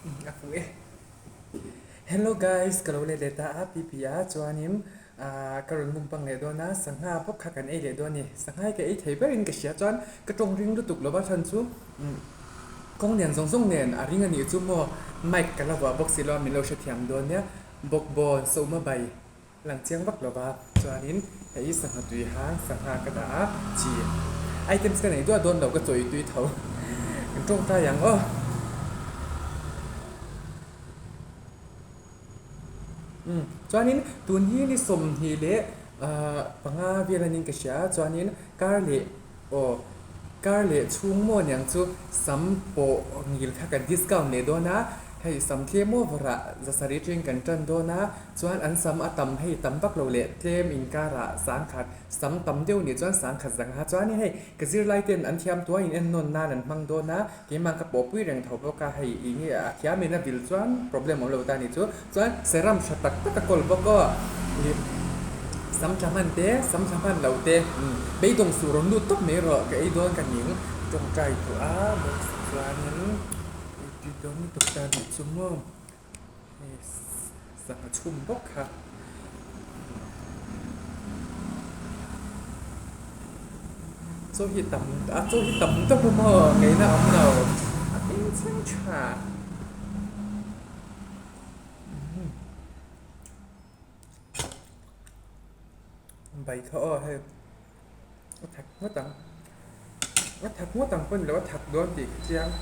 A fuh e. Hello guys, ka lo let leh ta a PP a chuanin ah ka rawn mukbang leh dawn a, sangha bawk kha kan ei leh dawn a ni. Sangha hi ka ei thei berin ka hria chuan ka tawng ring lutuk lo va chhan chu kawng lian zawng zawng nen a ring a nih chu maw mic ka la vuah bawk si lo a min lo hrethiam dawn nia. Bawkbawn sawhma bai Lang chiang vak lova chuanin hei sangha tui hang sangha ka dah a chi items ka nei duah dawn lo ka chawi tui tho kan tawngtai ang aw. Umm chuanin tun hi ni 20 leh 5 vel anin ka hria a chuanin kar leh aw kar leh chhung maw niang chu sam pawh ngil kha kan discount leh dawn a hei sam tlem over ah 700 atangin kan tan dawn a. Chuan an sam a tam hei tam vak lo leh tlem inkarah sangkhat sam tam deuh nih chuan sangkhat zang ha chuan hei ka zirlai ten an thiam tuai in ennawn nan an hmang dawn a keimah ka pawhpui reng tho bawk a hei ih nge a thiam in a vil chuan problem awm lo ta nih chu chuan serum tha tak tak a kawl bawk aw ih sam tha hman te sam tha hman lo te beidawng suh rawn lut tawp mai rawh ka ei dawn ka ning tawngtai duh a bawk chuanin ei tui dawn lutuk ta nih chu maw. Hei sangha chhum bawk kha. Chaw hi tam a chaw hi tam tawp a maw ngaihna a awm lo a hming chheng tha. Bai kha aw hei a thak ngawt ang a thak ngawt ang pawh ni lo a thak dawn tih ka chiang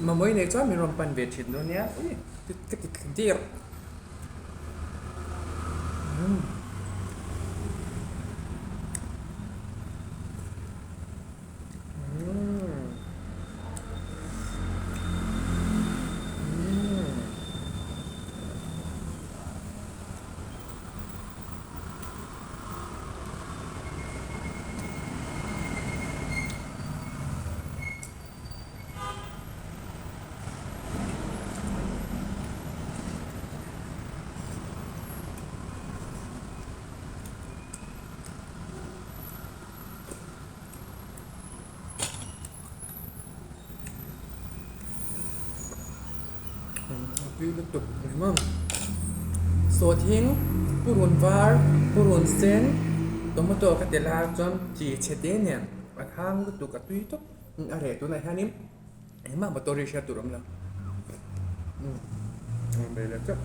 Mamawi nei chuan min rawn pan ve thin dawn nia ui ka ti thla der umm. Tui lutuk ni maw sawhthing purun var purun sen tomato ka telh a chuan chi chhe te nen a thang lutuk a tui tawp a reh tunah hianin engmah motor hi hriat tur a awm lo umm bei leh teuh.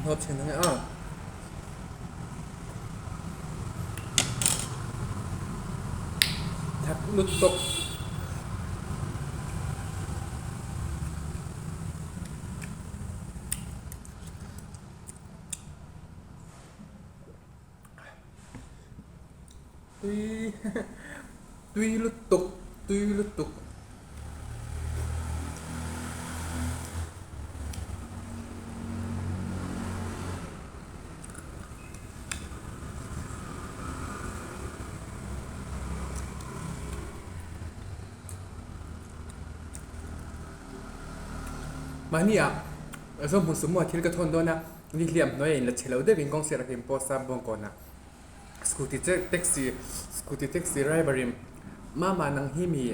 Hnawt thin ang e a. Thak lutuk. Tui tui lutuk tui lutuk. Mahni ah zawm hmu suh maw thil ka thawn dawn a ni hliam hnuai a in la chhe lo deuhin kawng sirah hian post a bawngkawn ah scooty taxi scooty taxi driver in mama nang hi mi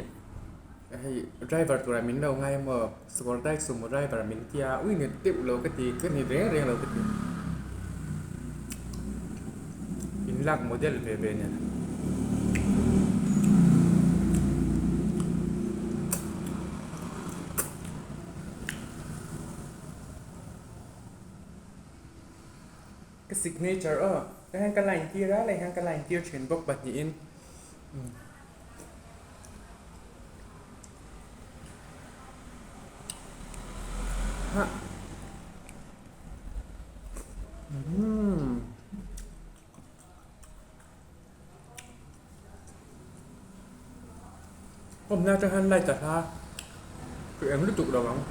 hei driver turah min lo ngai maw sukawr dai sumo driver min tia ui ni deuh lo ka ti ka ni reng reng lo ka ti in lak model ve ve nen. Ka signature aw hei hian ka line tir a lei hian ka line tir thin bawk pahnihin hah umm awmna atang hian light a hla. Ka eng lutuk lo ang.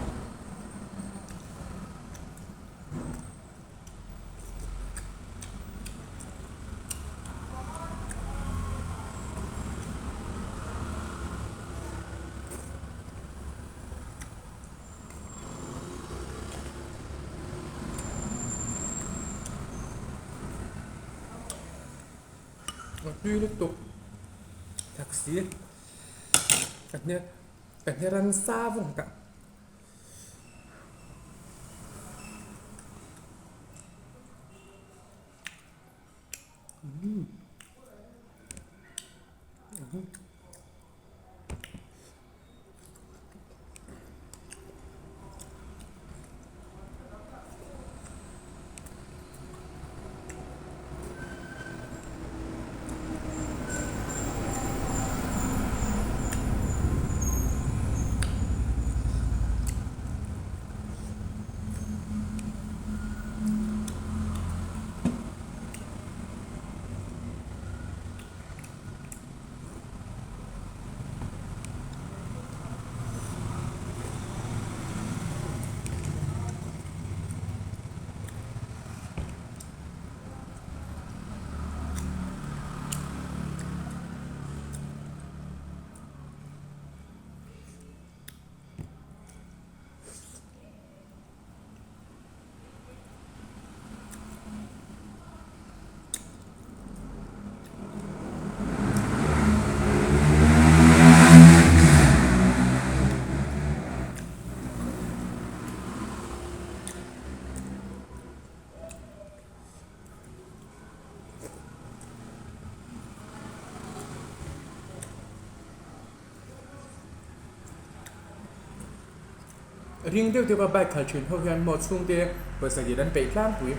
A tui lutuk taxi ka hne ka hne ransa vawng ta. Ring deuh deuh a bike khalh thin ho hian maw chhungte pawisa dil an peih tlangpui.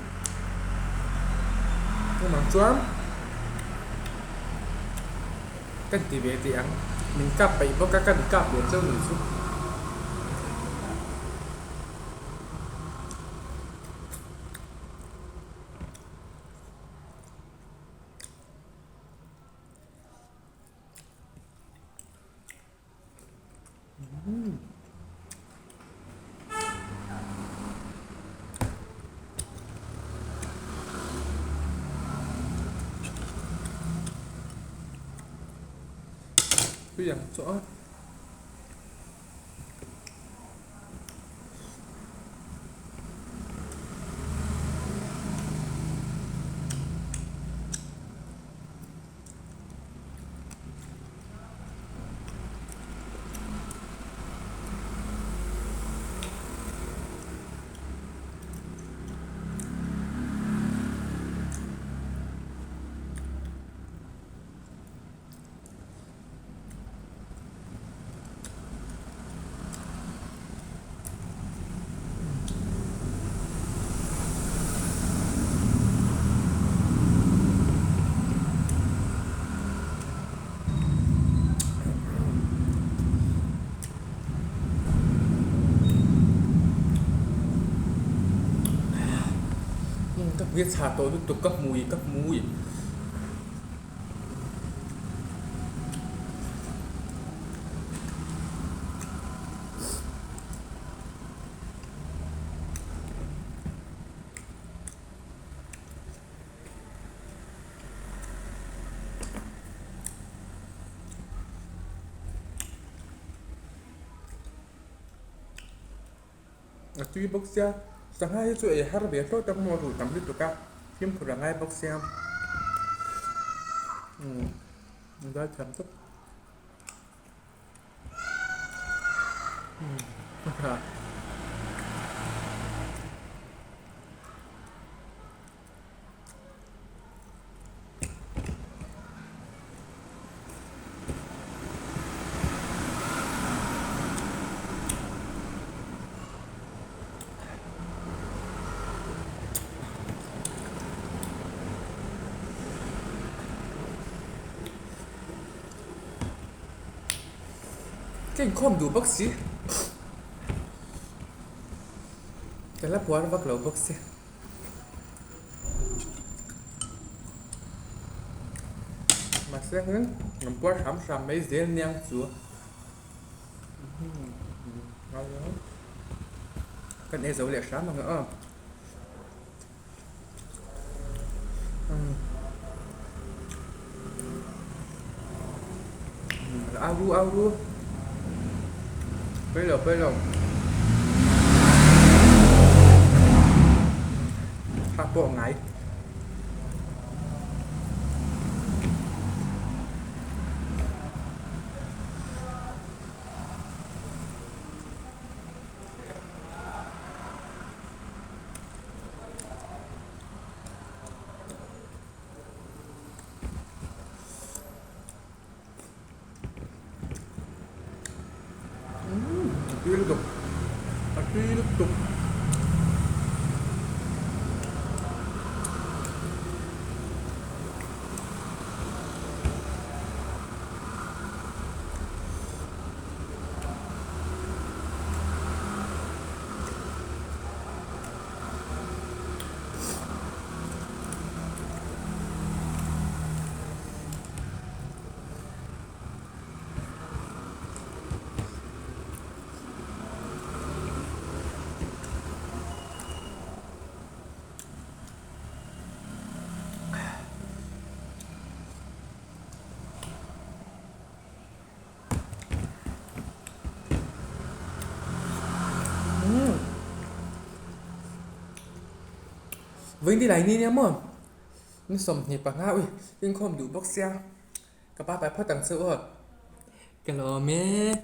Chuvang chuan kan ti ve teh ang, min kap peih bawk a, kan kap ve chauh ni chu. Tui ang chu a. Ka hmui a chhah tawh lutuk ka hmui ka hmui. A tui bawk sia sangha hi chu ei har ve hlawt a hmuh a ruh tam lutuk a fimkhur a ngai bawk sia umm a zai thiam tawp umm a tha. Ka inkhawm duh bawk si ka la puar vak lo bawk si. Mahse heng an puar hram hram mai zel niang chu. Kan ei zo leh hram ang aw. Au ru au ru. Pawi lo pawi lo. Kha pawh ngai. A tui lutuk a tui lutuk. Vawiin ni lai ni nia maw ni 25 ui inkhawm duh bawk sia ka pa pai phawt ang che aw ka lawm e.